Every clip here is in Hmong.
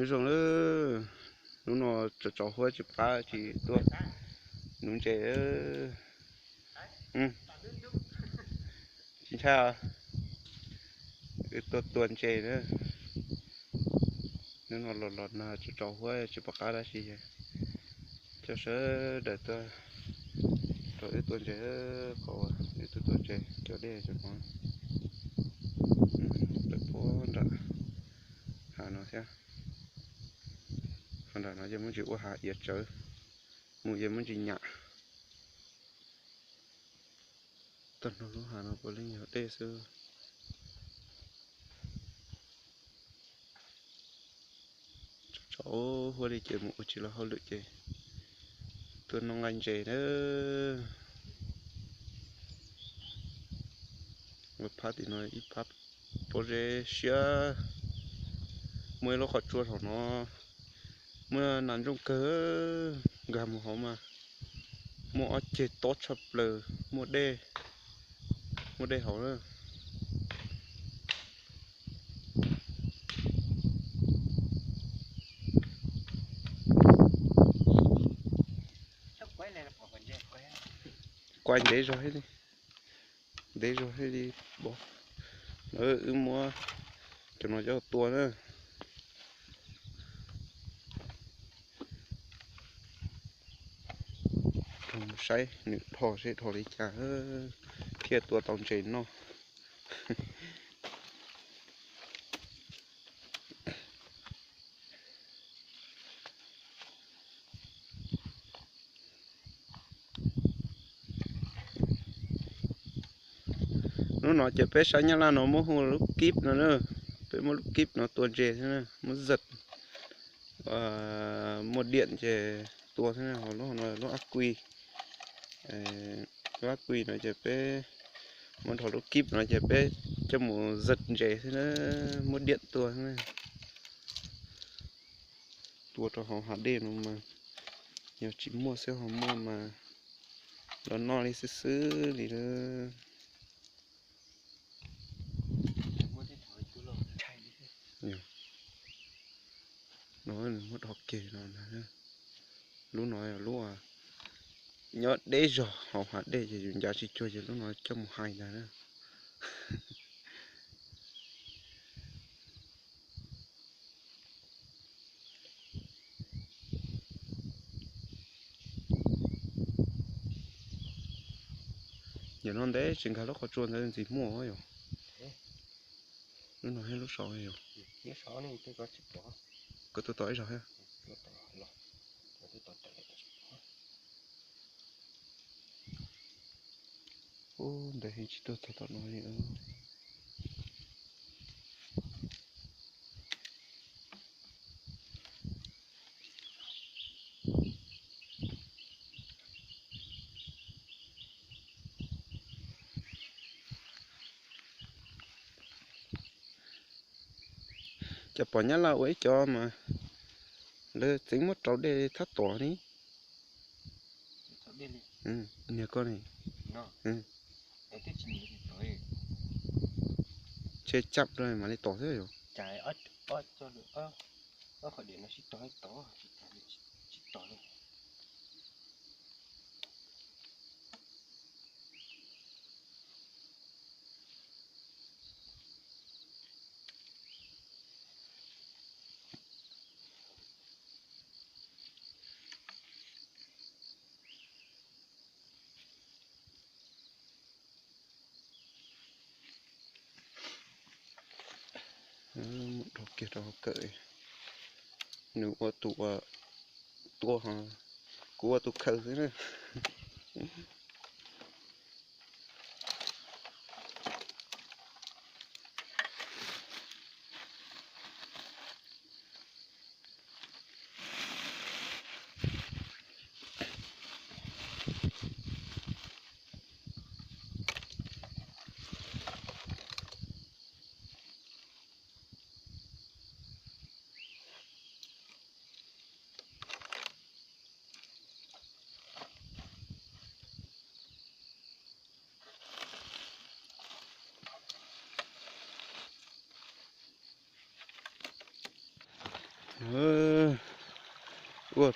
Nyob zoo lawm, hnub no tsaus tsaus huab tsis pom qab tsis tuaj nuv ntses. Tsis ntshai, wb tuaj tua ntses na. Hnub no los los nag tsaus tsaus huab tsis pom qab dab tsi, coj sawv daws tuaj rau wb tua ntses, qhov wb tuaj tua ntses cov dej cov no. Lawv puag nram hav no thiab. Qhov nram no ces muaj ntsis ua hav iav tsawv, mus ces muaj ntsis nyam. Tag nrho lub hav no puav leej yog dej xwb. Tsaus huab li ces mus ua tsis tau hauj lwm ces tuaj noj nqaij ntses na. Ua phab tim no ib phab pob zeb siab. Muaj ib lub qhov tsua thaum no muaj nas ntsooj kawg, nkag mus hauv mas muaj ob ceg tob tshaj plaws, muaj dej, muaj dej hauv na. Kuaib ntev zog thiab li, ntev zog thiab li. Wb muab cov no coj tua na. Saib nws dhos seb dhos li cas thiaj tua tau ntses noj. Hnub no ces peb sab Nyab Laj no muab hu lub kib no na, peb muab lub kib no tua ntses thiab na, muab zaj, muaj diam ces tua thiab na, ho lub no lub ab kui, lub ab kui no ces peb muab dhos lub kib no ces peb coj mus zaj ntses thiab na, muab diam tua thiab na. Tua rau hauv hav dej no mas yog tsis muaj xwb, ho muaj mas los noj li xwb xwb li lawm. No nws muab dhos kiag no ntag. Lub no yog lub nyob deb zog hauv hav dej ces yus ncav tsis cuag ces lub no coj mus hais ntag na. Nim no ntev tsis nkag lub qhov tsua ntawd ntxiv muaj yom. Lub no thiab lub saud yom. Koj tuaj tom ib zaug thiab. Ub, ntev heev tsis tuaj txog tom no li. Cas pom Nyab Laj ua ib co mas lawv txeev muab rau dej thab tom ni. Niag koj ni. Ntshe cam rau mam li tom xwb yom. Muab dhos kiag rau hauv kawm, nws ua tus ua tua, kuv ua tus khaws xwb na. Ua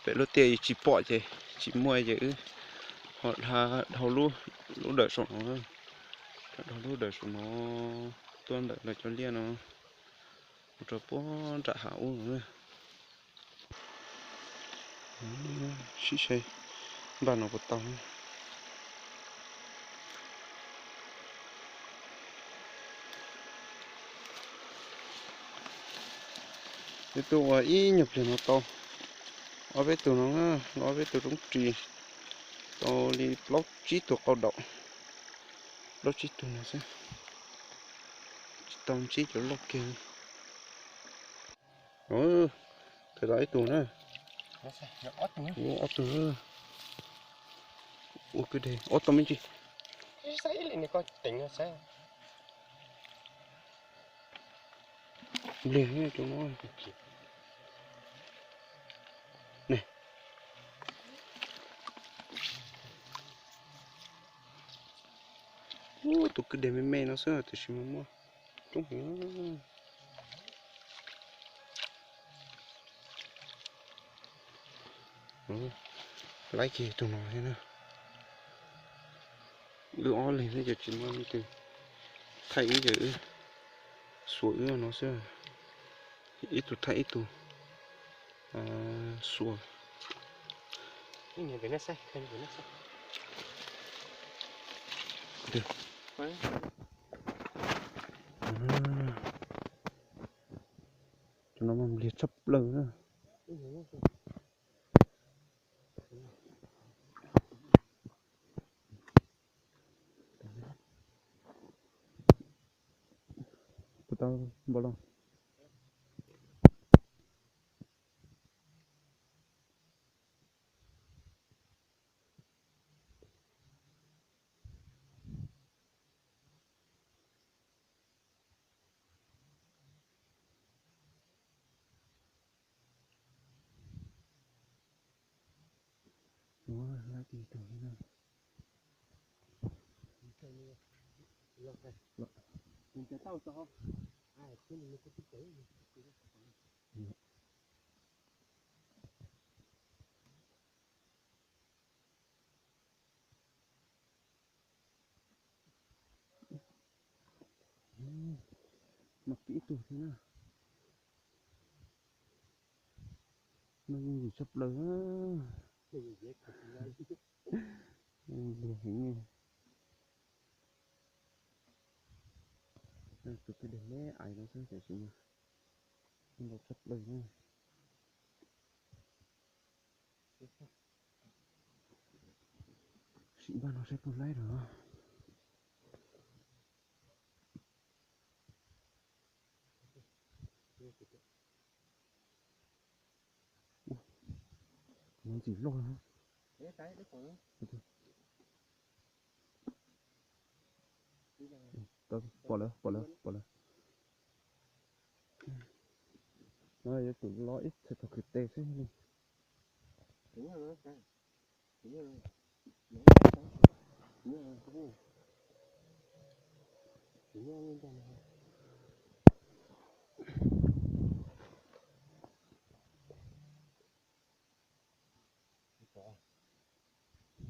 pem lub tiaj tsis pom ces tsis muaj ces wb ho dhau lub, lub dawm saum no, dhau lub dawm saum no tuaj ntawm lawv cov liaj no mus rau puag nram hav ub no. Sib saib npaj no puas tau. Tus ua ib nyuag pliag no tau ob peb tug no, ob peb tug roob ris, tau li plaub tsib tug qau daum, plaub tsib tug no xwb, tsis tau ntsib cov loj kiag. Khaws tau ib tug na. Ob tug. Ua kwj deg ob tau me ntsis. Nplig cov no. Tus kwj deg me me no xwb tiam sis mas muaj coob heev. Laib kiag tus no thiab na. Wb ob leeg xwb ces tsis muaj leej twg thaij wb ces wb xuas wb no xwb. Ib tug thaij ib tug xuas. Cov no mas npliag tshaj plaws na. Puas tau npaum los? Mas pib ib tug thiab na. No yeej yim tshaj plaws na. Npliag heev. Tus kwj deg me me no xwb tiam sis mas ntau tshaj plaws na. Sim npaj no saib puas laib lawm. Ntxim loj. Pom lawm, pom lawm, pom lawm. No yuav tsum los ib txhais thaum kwv tes xwb li.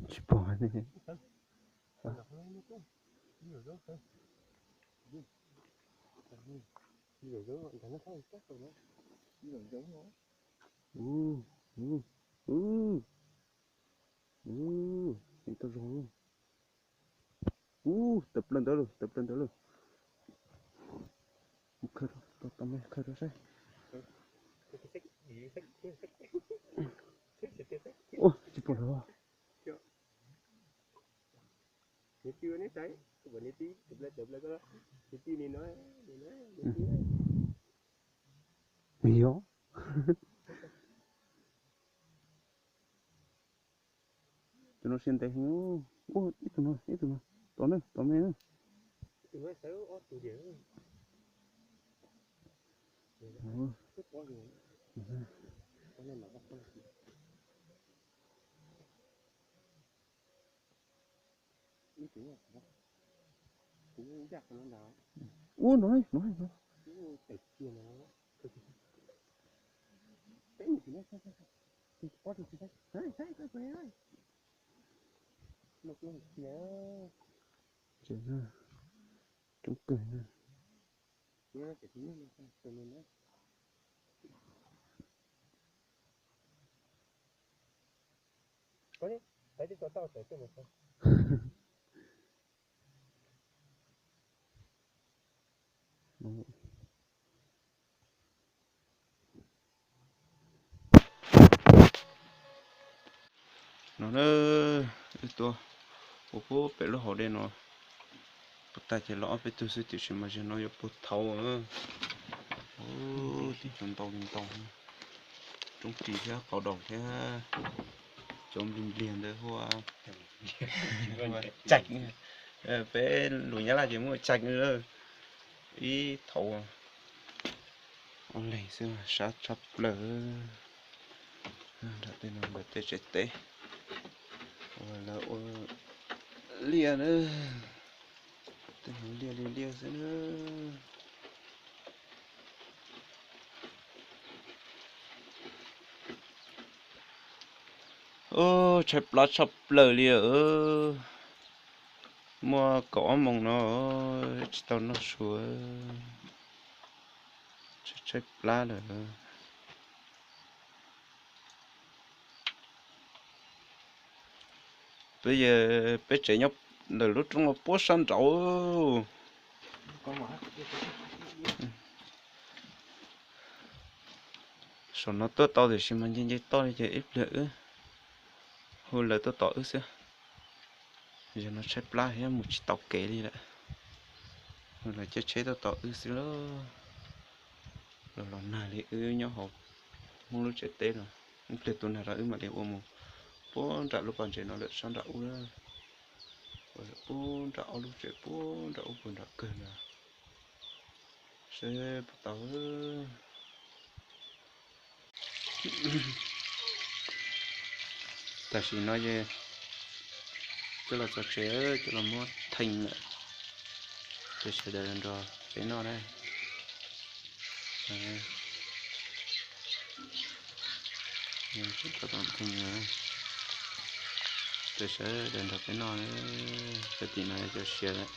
Tsis pom ne. Ub, ub, ub, ub, tau zoo. Ub, tawm plaws ntawd lawm, tawm plaws ntawd lawm. Mus khaws, tos me khaws rau saib. Ua, tsis pom lawm. Yog. Tus no siab ntev heev. Ua, ib tug no, ib tug no. Tos na, tos me na. Ua, no, no, no. Coob kawg na. No na, wb tuaj ua puag pem lub hauv dej no, puag ta ces los ob peb tug xwb tiam sis mas zaum no yuav puag thaud. Tib co ntau li ntau, roob ris thiab qau daus thiab, cov npliag npliag ntawd hu ua tseem, peb lus Nyab Laj ces muaj tseem, ib thaud. Ob leeg xwb sab tshaj plaws. Nram tej no ntawm tej tsev teb uas lawv ua liaj na, tej no liaj li liaj xwb na. Ub, tshaib plab tshaj plaws li. Muaj kaum ob moos no tsis tau noj su, tshaib plab lawm. Peb, peb tsev nyob ntawm lub roob no puag sab nraud. Saum no tuaj tau tiam sis mas nce nce toj li ces ib pliag wb hu lawv tuaj tos wb xwb. Yog no tshaib plab thiab mus tsis tau kev li lawm. Hu lawv caij tsheb tuaj tos wb xwb lauj. Los los nag li wb nyob hauv Hmoob lub tsev teb no, ib pliag tu nag rau wb mam li ua mus puag nram lub pas ntses no lawm sab nram ub. Puag nram ob lub tsev puag nram ub puag nram kawg na. Seb puas tau. Tam sim no ces coj los txog tsev, coj los muab theej lawm. Ces sawv daws nrog peb noj na. Ces sawv daws nrog peb noj, peb tim no cov siav lawm.